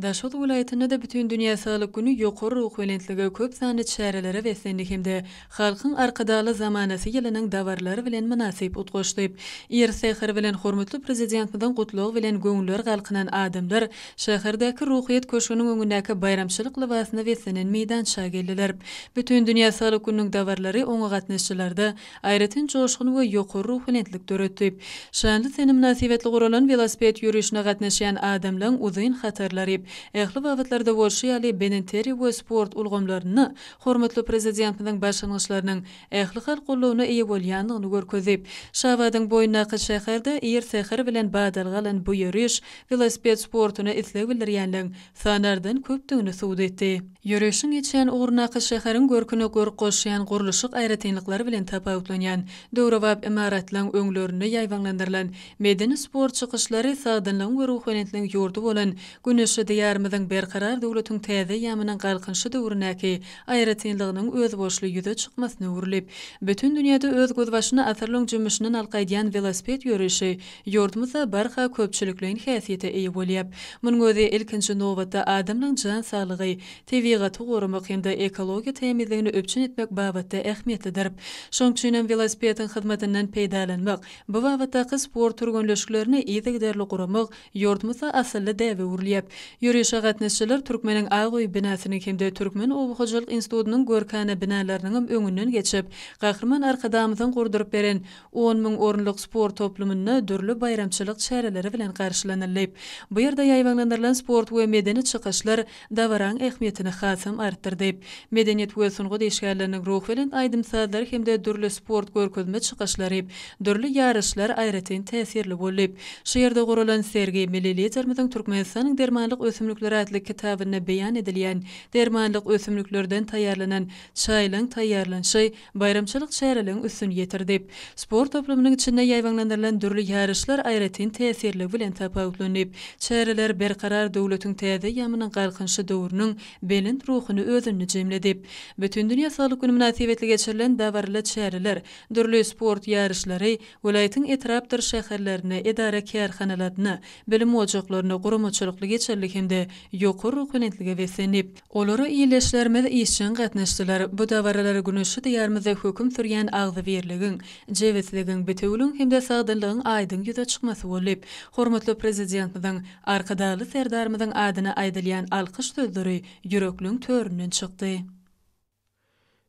[SPEAKER 7] Daşoguz welaýatynda-da Bütindünýä saglyk güni ýokary ruhubelentlige, köp sanly çärelere beslendi hem-de Halkyň Arkadagly zamanasy ýylynyň dabaralary bilen mynasyp utgaşdy. Ir säher bilen hormatly Prezidentimiziň gutlagy bilen göwünleri galkynan adamlar şäherdäki Ruhyýet köşgüniň öňündäki baýramçylyk lybasyna beslenen meýdança geldiler. Bütindünýä saglyk gününiň dabaralary oňa gatnaşyjylarda aýratyn joşgun we ýokary ruhubelentlik döretdi. Şanly sene mynasybetli guralan welosiped ýörişine gatnaşýan adamlaň uzyn hatarlary, ähli babatlarda bolşy ýaly, bedenterbiýe we sport ulgamlarynda hormatly Prezidentimiziň başlangyçlarynyň ählihalk goldawyna eýe bolýandygyny görkezdi. Şabadyň boýundaky şäherde ir säher bilen badalga alan bu ýöriş welosiped sportuna isleg bildirýänleň sanardan köpdügini subut etdi. Ýörişiň geçýän ugrundaky şäheriň görküne görk goşýan gurluşyk aýratynlyklary bilen tapawutlanýan döwrebap ymaratlaryň öňlerinde ýaýbaňlandyrylan medeni-sport çykyşlary sagdynlygyň we ruhubelentligiň ýurdy bolan güneşli Diýarymyzyň Berkarar döwletiň täze eýýamynyň Galkynyşy döwründäki aýratynlygynyň özboluşly ýüze çykmasyna öwrülip, bütin dünýäde öz gözbaşyny asyrlaryň jümmüşinden alyp gaýdýan welosiped ýörişi ýurdumyzda barha köpçülikleýin häsiýete eýe bolýar. Munuň özi, ilkinji nobatda, adamlaryň jan saglygy, tebigaty goramak hem-de ekologiýa tämizligini üpjün etmek babatda ähmiýetlidir. Şonuň üçin hem welosipediň hyzmatyndan peýdalanmak, bu babatdaky sport türgenleşiklerini yzygiderli guramak ýurdumyzda asylly däbe öwrülýär. Ýörişe gatnaşyjylar Türkmeniň Ak öýi binasynyň hem-de Türkmen oba hojalyk institutynyň görkana binalarynyňam öňünden geçip, Gahryman Arkadagymyzyň gurduryp beren 10,000 orunlyk sport toplumynda dürli baýramçylyk çäreleri bilen garşylanyldy. Bu ýerde ýaýbaňlandyrylan sport we medeni çykyşlar dabaraň ähmiýetini hasam artdyrdy. Medeniýet we sungat işgärleriniň ruhubelent aýdym-sazlary hem-de dürli sport görkezme çykyşlary, dürli ýaryşlar aýratyn täsirli boldy. Şu ýerde guralan sergi Milli Liderimiziň Türkmenistanyň dermanlyk ösümlikleri atly kitabynda beýan edilýän dermanlyk ösümliklerden taýýarlanan çaýlaň taýýarlanyşy, Baýramçylyk çäreleň üstüni ýetirdi. Sport toplumynyň içinde ýaýbaňlandyrylan dürli ýaryşlar aýratyn täsirligi bilen tapawutlandy. Çäreler Berkarar döwletiň täze eýýamynyň Galkynyşy döwrüniň belent ruhuny özünde jemledi. Bütindünýä saglyk güni mynasybetli geçirilen dabaraly çäreler, dürli sport ýaryşlary welaýatyň etrapdyr şäherlerinde, edara-kärhanalarynda, bilim ojaklarynda guramaçylykly geçirildi hem-de ýokary ruhubelentlige beslendi. Olara ildeşlerimiz işjeň gatnaşdylar. Bu dabaralar güneşli Diýarymyzda höküm sürýän agzybirligiň, jebisligiň, bitewüligiň hem-de sagdynlygyň aýdyň ýüze çykmasy boldy. Hormatly Prezidentimiziň, Arkadagly Serdarymyzyň adyna aýdylýan alkyş sözleri ýürekleň töründen çykdy.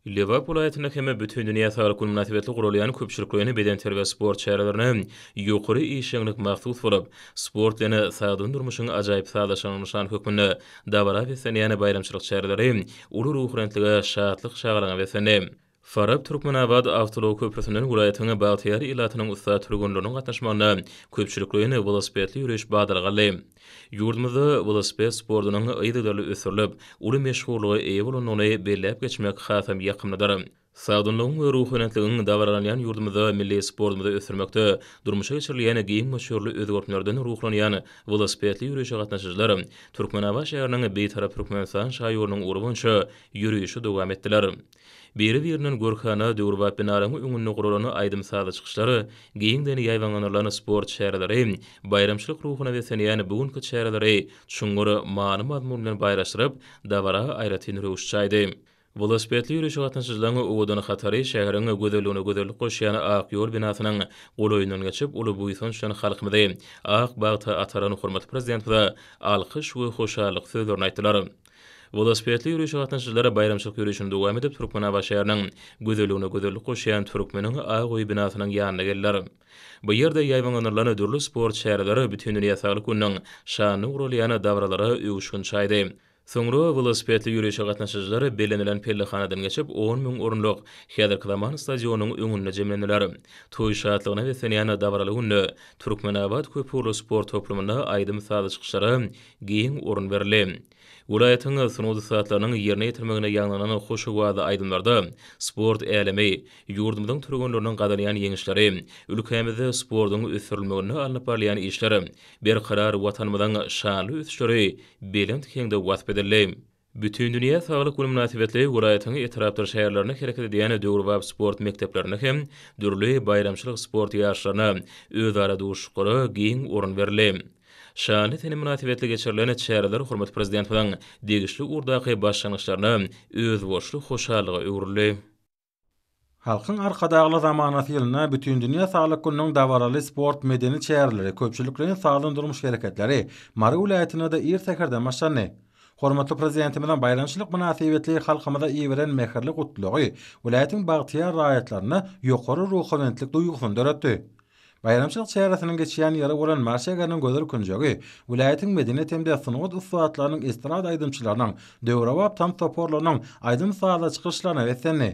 [SPEAKER 1] Lebap welaýatynda hem Bütindünýä saglyk güni mynasybetli guralýan köpçülikleýin bedenterbiýe-sport çärelerine ýokary işjeňlik mahsus bolup, sport bilen sagdyn durmuşyň ajaýyp sazlaşygynyň nyşany hökmünde dabara beslenýän baýramçylyk çäreleri uly ruhubelentlige, şatlyk-şagalaňa beslendi. Farap-Türkmenabat awtoulag köprüsinden welaýatyň bagtyýar ilatynyň ussat türgenleriniň gatnaşmagynda köpçülikleýin welosipedli ýöriş badalga aldy. Ýurdumyzda welosiped sportunyň yzygiderli ösdürilip, uly meşhurlyga eýe bolandygyny belläp geçmek hasam ýakymlydyr. Sagdynlygyň we ruhubelentligiň dabaralanýan ýurdumyzda milli sportumyzy ösdürmekde durmuşa geçirilýän giň möçberli özgertmelerden ruhlanýan welosipedli ýörişe gatnaşyjylar Türkmenabat şäheriniň Bitarap Türkmenistan şaýolunyň ugry boýunça ýörişi dowam etdiler. Biri-birinden görkana döwrebap binalaryň öňünde guralan aýdym-sazly çykyşlar, giňden ýaýbaňlandyrylan sport çäreleri baýramçylyk ruhuna beslenýän bu günki çäreleri çuňňur many-mazmun bilen baýlaşdyryp, dabara aýratyn röwüş çaýdy. Welosipedli ýörişe gatnaşyjylaryň owadan hatary şäheriň gözelligine gözellik goşýan ak ýol binasynyň golaýyndan geçip, uly buýsanç bilen halkymyzy ak bagta ataran hormatly Prezidentimize alkyş we hoşallyk sözlerini aýtdylar. Welosipedli ýörişe gatnaşyjylar baýramçylyk ýörişini dowam edip, Türkmenabat şäheriniň gözelligine gözellik goşýan Türkmeniň ak öýi binasynyň ýanyna geldiler. Bu ýerde ýaýbaňlandyrylan dürli sport çäreleri Bütindünýä saglyk gününiň şanyna guralýan dabaralara öwüşgin çaýdy. Soňra welosipedli ýörişe gatnaşyjylar bellenilen pellehanadan geçip, 10 müň orunlyk häzirki zaman stadionynyň öňünde jemlendiler. Toý şatlygyna beslenýän dabaraly günde Türkmenabat köpugurly sport toplumynda aýdym-sazly çykyşlara giň orun berildi. Welaýatyň sungat ussatlarynyň ýerine ýetirmeginde ýaňlanan hoş owazly aýdymlarda sport älemi, ýurdumyzyň türgenleriniň gazanýan ýeňişleri, ülkämizde sportuň ösdürilmeginde alnyp barylýan işler, berkarar Watanymyzyň şanly ösüşleri belent heňde wasp edildi. Bütindünýä saglyk güni mynasybetli welaýatyň etrapdyr şäherlerinde hereket edýän döwrebap sport mekdeplerinde hem dürli baýramçylyk sport ýaryşlaryna, özara duşuşyklara giň orun berildi. Şanly sene mynasybetli geçirilen çäreler hormatly Prezidentimiziň degişli ugurdaky başlangyçlaryna özboluşly hoşallyga öwrüldi.
[SPEAKER 6] Halkyň Arkadagly zamanasy ýylynda Bütindünýä saglyk gününiň dabaraly sport-medeni çäreleri, köpçülikleýin sagdyn durmuş hereketleri Mary welaýatynda-da ir säherden başlandy. Hormatly Prezidentimiziň baýramçylyk mynasybetli halkymyza iberen mähirli gutlagy welaýatyň bagtyýar raýatlarynda ýokary ruhubelentlik duýgusyny döretdi. Baýramçylyk çäresiniň geçýän ýeri bolan Mary şäheriniň gözel künjegi welaýatyň medeniýet hem-de sungat ussatlarynyň, estrada aýdymçylarynyň, döwrebap tans toparlarynyň aýdym-sazly çykyşlaryna beslendi.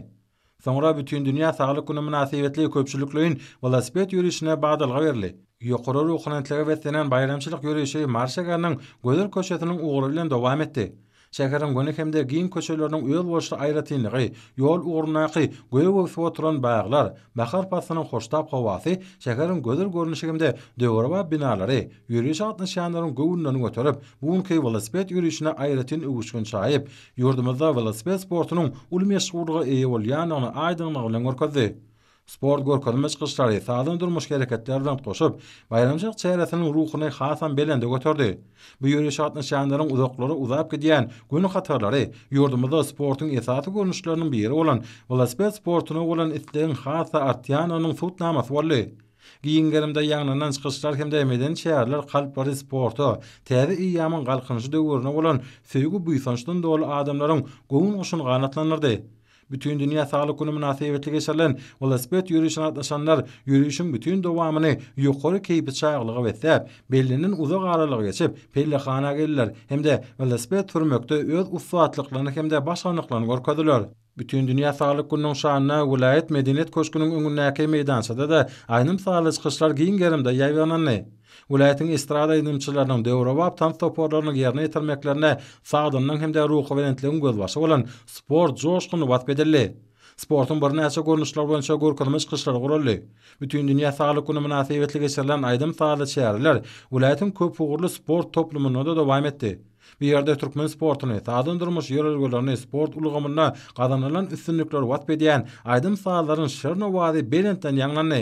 [SPEAKER 6] Soňra Bütindünýä saglyk güni mynasybetli köpçülikleýin welosiped ýörişine badalga berildi. Ýokary ruhubelentlige beslenen baýramçylyk ýörişi Mary şäheriniň gözel köçesiniň ugry bilen dowam etdi. Şäheriň göni hem-de giň köçeleriniň özboluşly aýratynlygy, ýol ugrundaky göýä öwsüp oturan baglar, bahar paslynyň hoştap howasy, şäheriň gözel görnüşi hem-de döwrebap binalary ýörişe gatnaşýanlaryň göwünlerini göterip, bu günki welosiped ýörişine aýratyn öwüşgin çaýyp, ýurdumyzda welosiped sportunyň uly meşhurlyga eýe bolýandygyny aýdyňlygy bilen görkezdi. Sport görkezme çykyşlary, sagdyn durmuş hereketleri bilen utgaşyp, baýramçylyk çäresiniň ruhuny hasam belende göterdi. Bu ýörişe gatnaşýanlaryň uzaklara uzap gidýän göni hatarlary ýurdumyzda sportuň esasy görnüşleriniň biri bolan welosiped sportuna bolan islegiň has-da artýandygynyň subutnamasy boldy. Giň gerimde ýaňlanan çykyşlar hem-de medeni çäreler kalplary sporta, täze eýýamyň Galkynyşy döwrüne bolan söýgi-buýsançdan doly adamlaryň göwün guşuny ganatlandyrdy. Bütindünýä saglyk güni mynasybetli geçirilen welosiped ýörişine gatnaşanlar ýörişiň bütin dowamyny ýokary keýpi çaglyga besläp, bellenen uzak aralygy geçip, pellehana geldiler hem-de welosiped sürmekde öz ussatlyklaryny hem-de başarnyklaryny görkezdiler. Bütindünýä saglyk gününiň şanyna welaýat Medeniýet köşgüniň öňündäki meýdançada-da aýdym-sazly çykyşlar giň gerimde ýaýbaňlandy. Welaýatyň estrada aýdymçylarynyň, döwrebap tans toparlarynyň ýerine ýetirmeklerinde sagdynlygyň hem-de ruhubelentligiň gözbaşy bolan sport joşguny wasp edildi. Sportuň birnäçe görnüşleri boýunça görkezme çykyşlary guraldy. Bütindünýä saglyk güni mynasybetli geçirilen aýdym-sazly çäreler welaýatyň köpugurly sport toplumynda-da dowam etdi. Bu ýerde türkmen sportuny, sagdyn durmuş ýörelgelerini, sport ulgamynda gazanylan üstünlikleri wasp edýän aýdym-sazlaryň şirin owazy belentden ýaňlandy.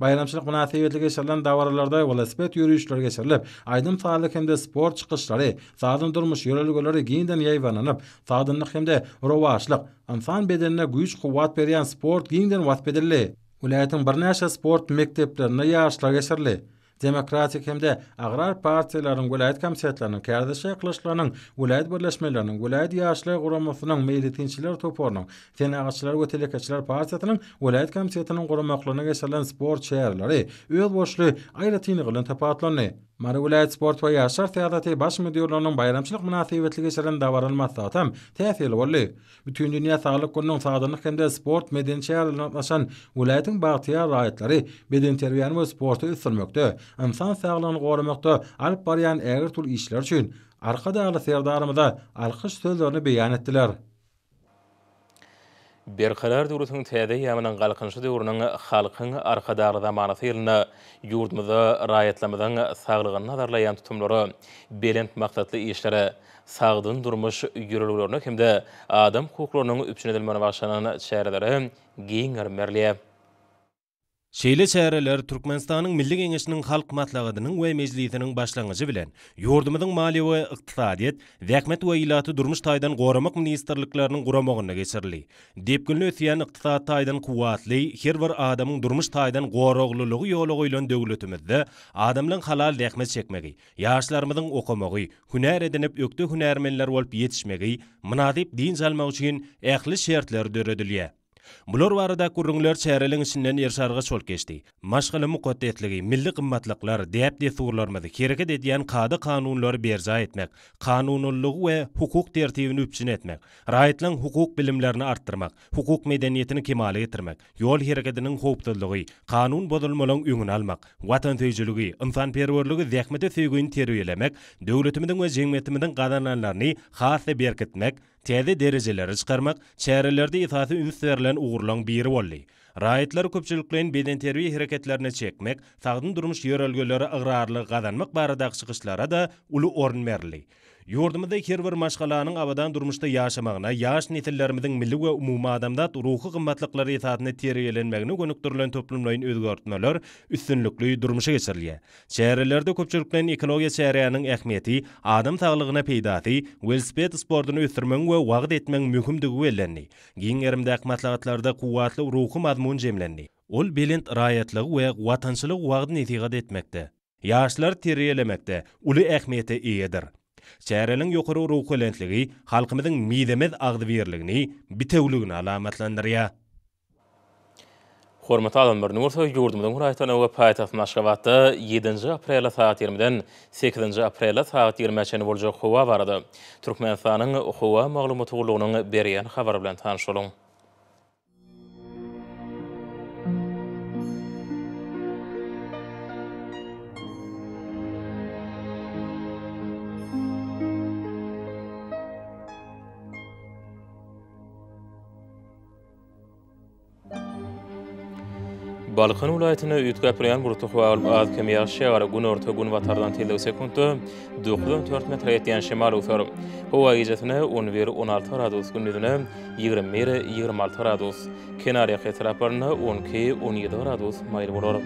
[SPEAKER 6] Baýramçylyk mynasybetli geçirilen dabaralarda welosiped ýörişleri geçirilip, aýdym-sazly hem-de sport çykyşlary, sagdyn durmuş ýörelgeleri giňden ýaýbaňlanyp, sagdynlyk hem-de rowaçlyk, ynsan bedenine güýç-kuwwat berýän sport giňden wasp edildi. Welaýatyň birnäçe sport mekdeplerinde ýaryşlar geçirildi. Demokratik hem-de Agrar partiýalarynyň welaýat komitetleriniň, kärdeşler ýaklaşyklarynyň welaýat birleşmeleriniň, welaýat Ýaşlar guramasynyň meýletinçiler toparynyň, Senagatçylar we telekeçiler partiýasynyň welaýat komitetiniň guramaklarynda geçirilen sport çäreleri özboluşly aýratynlygy bilen tapawutlandy. Mary welaýat sport we ýaşlar syýasaty baş müdirliginiň baýramçylyk mynasybetli geçiren dabaraly maslahatam täsirli boldy. Bütindünýä saglyk gününiň sagdynlyk hem-de sport medeni çärelerine gatnaşan welaýatyň bagtyýar raýatlary bedenterbiýäni we sporty ösdürmekde, ynsan saglygyny goramakda alyp barýan ägirt uly işleri üçin Arkadagly Serdarymyza alkyş sözlerini beýan etdiler.
[SPEAKER 1] Berkarar döwletiň täze eýýamynyň Galkynyşy döwrüniň Halkyň Arkadagly zamanasy ýylynda ýurdumyzda raýatlarymyzyň saglygyny nazarlaýan tutumlara, belent maksatly işlere, sagdyn durmuş ýörelgelerine hem-de adam hukuklarynyň üpjün edilmegine bagyşlanan çärelere giň gerim berilýär.
[SPEAKER 8] Şeýle çäreler Türkmenistanyň Milli Geňeşiniň Halk Maslahatynyň we Mejlisiniň başlangyjy bilen, ýurdumyzyň Maliýe we ykdysadyýet, Zähmet we ilaty durmuş taýdan goramak ministrlikleriniň guramagynda geçirildi. Depginli ösýän ykdysady taýdan kuwwatly, her bir adamyň durmuş taýdan goraglylygy ýola goýlan döwletimizde adamlaň halal zähmet çekmegi, ýaşlarymyzyň okamagy, hünär edinip ökde hünärmenler bolup ýetişmegi, mynasyp dynç almagy üçin ähli şertler döredilýär. Bular baradaky gürrüňler çäreliň içinden eriş-argaç bolup geçdi. Maşgala mukaddesligi, milli gymmatlyklar, däp-dessurlarymyzy, hereket edýän kada-kanunlary berjaý etmek, kanunylygy we hukuk tertibini üpjün etmek, raýatlaryň hukuk bilimlerini artdyrmak, hukuk medeniýetini kemala getirmek, ýol hereketiniň howpsuzlygy, kanun bozulmalaryň öňüni almak, watansöýüjiligi, ynsanperwerligi, zähmete söýgini terbiýelemek, döwletimiziň we jemgyýetimiziň gazananlaryny has-da berkitmek, täze derejelere çykarmak çärelerde esasy üns berlen ugurlaryň biri boldy. Raýatlary köpçülikleýin bedenterbiýe hereketlerine çekmek, sagdyn durmuş ýörelgelere ygrarlylygy gazanmak baradaky çykyşlara-da uly orun berildi. Ýurdumyzda her bir maşgalanyň abadan durmuşda ýaşamagyna, ýaş nesillerimiziň milli we umumadamzat ruhy gymmatlyklary esasynda terbiýelenmegine gönükdirilen toplumlaýyn özgertmeler üstünlikli durmuşa geçirilýär. Çärelerde köpçülikleýin ekologiýa çäräniň ähmiýeti, adam saglygyna peýdasy, welosiped sportuny ösdürmegiň we wagyz etmegiň möhümdigi bellendi. Giň gerimdäki maslahatlarda kuwwatly ruhy mazmun jemlendi. Ol belent raýatlygy we watançylygy wagyz-nesihat etmekde, ýaşlary terbiýelemekde uly ähmiýete eýedir. Çäreniň ýokary ruhubelentligi halkymyzyň mizemez agzybirligini, bitewüligini alamatlandyrýar.
[SPEAKER 1] Hormatly adamlar, indi bolsa ýurdumyzyň welaýatlarynda we paýtagtymyz Aşgabatda ýedinji aprelde sagat ýigrimiden sekizinji aprelde sagat ýigrimä çenli boljak howa barada Türkmenistanyň Howa maglumaty gullugynyň berýän habary bilen tanyş boluň. Balkan welaýatynda üýtgäp durýan bulutly howa bolup, az-kem ýagyş ýagar. Günorta-günbatardan tizligi sekuntda 9-14 metre ýetýän şemal öwser. Howa gijesine on bir, 16 gradus, gündizine 21, 26 gradus. Kenarýaka etraplarynda 12, 17 gradus maýyl bolar.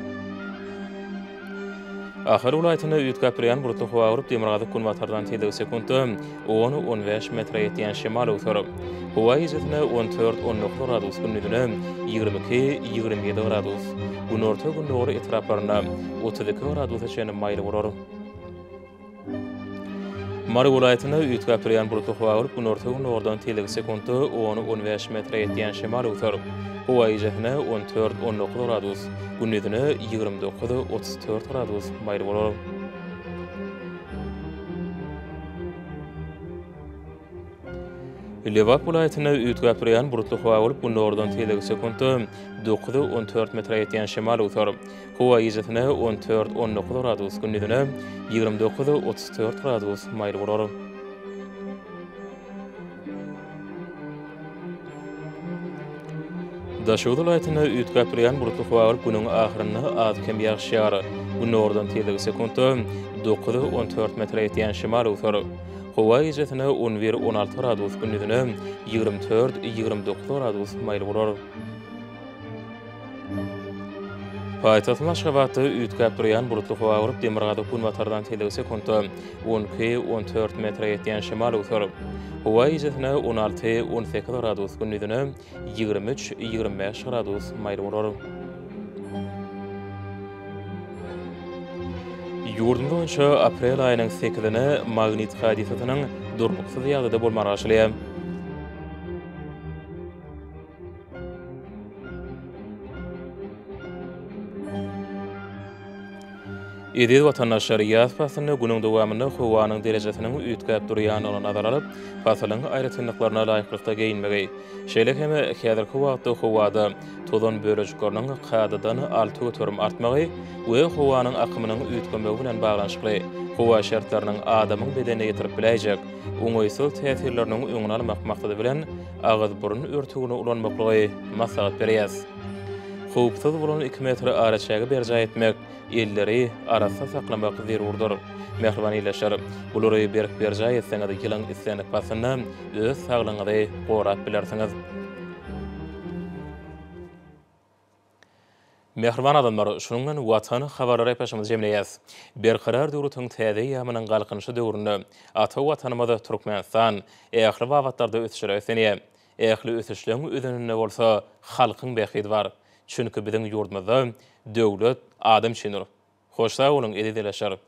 [SPEAKER 1] Ahal welaýatynda üýtgäp durýan bulutly howa bolup, demirgazyk-günbatardan tizligi sekuntda on, 15 metre ýetýän şemal öwser. Howa gijesine 14, 19 gradus, gündizine 22, 27 gradus. Günorta-gündogar etraplarynda 32 gradusa çenli maýyl bolar. Mary welaýatynda üýtgäp durýan bulutly howa bolup, günorta-gündogardan tizligi sekuntda on, 15 metre ýetýän şemal öwser. Howa gijesine 14, 19 gradus, gündizine 29, 34 gradus maýyl bolar. Lebap welaýatynda üýtgäp durýan bulutly howa bolup, gündogardan tizligi sekuntda 9, 14 metre ýetýän şemal öwser. Howa gijesine 14, 19 gradus, gündizine 29, 34 gradus maýyl bolar. Daşoguz welaýatynda üýtgäp durýan bulutly howa bolup, günüň ahyrynda az-kem ýagyş ýagar. Gündogardan tizligi sekuntda 9, 14 metre ýetýän şemal öwser. Howa gijesine 11, 16 gradus, gündizine 24, 29 gradus maýyl bolar. Paýtagtymyz Aşgabatda üýtgäp durýan bulutly howa bolup, demirgazyk-günbatardan tizligi sekuntda 12, 14 metre ýetýän şemal öwser. Howa gijesine 16, 18 gradus, gündizine 23, 25 gradus maýyl bolar. Ýurdumyz boýunça aprel aýynyň sekizine magnit hadysasynyň durnuksyz ýagdaýda bolmagy garaşylýar. Eziz watandaşlar, ýaz paslynda günüň dowamynda howanyň derejesiniň üýtgäp durýandygyny nazara alyp, pasylyň aýratynlyklaryna laýyklykda geýinmegi, şeýle hem häzirki wagtda howada tozan bölejikleriniň kadadan 6% artmagy we howanyň akymynyň üýtgemegi bilen baglanyşykly howa şertleriniň adamyň bedenine ýetirip biläýjek oňaýsyz täsirleriniň öňüni almak maksady bilen agyz-burun örtügini ulanmaklygy maslahat berýäs. Howpsuz bolan iki metr araçägi berjaý etmek, elleri arassa saklamak zerurdyr. Mähriban ildeşler, bulary berk berjaý etseňiz, ýylyň islendik paslynda öz saglygyňyzy gorap bilersiňiz. Mähriban adamlar, şunuň bilen Watan habarlar epleşigimizi jemleýäs. Berkarar döwletiň täze eýýamynyň Galkynyşy döwründe ata Watanymyz Türkmenistan ähli babatlarda ösüşlere beslenýär. Ähli ösüşleň özeninde bolsa halkyň bähbidi bar. Çünki biziň ýurdumyzda döwlet adam üçindir. Hoş sag boluň eziz ildeşler!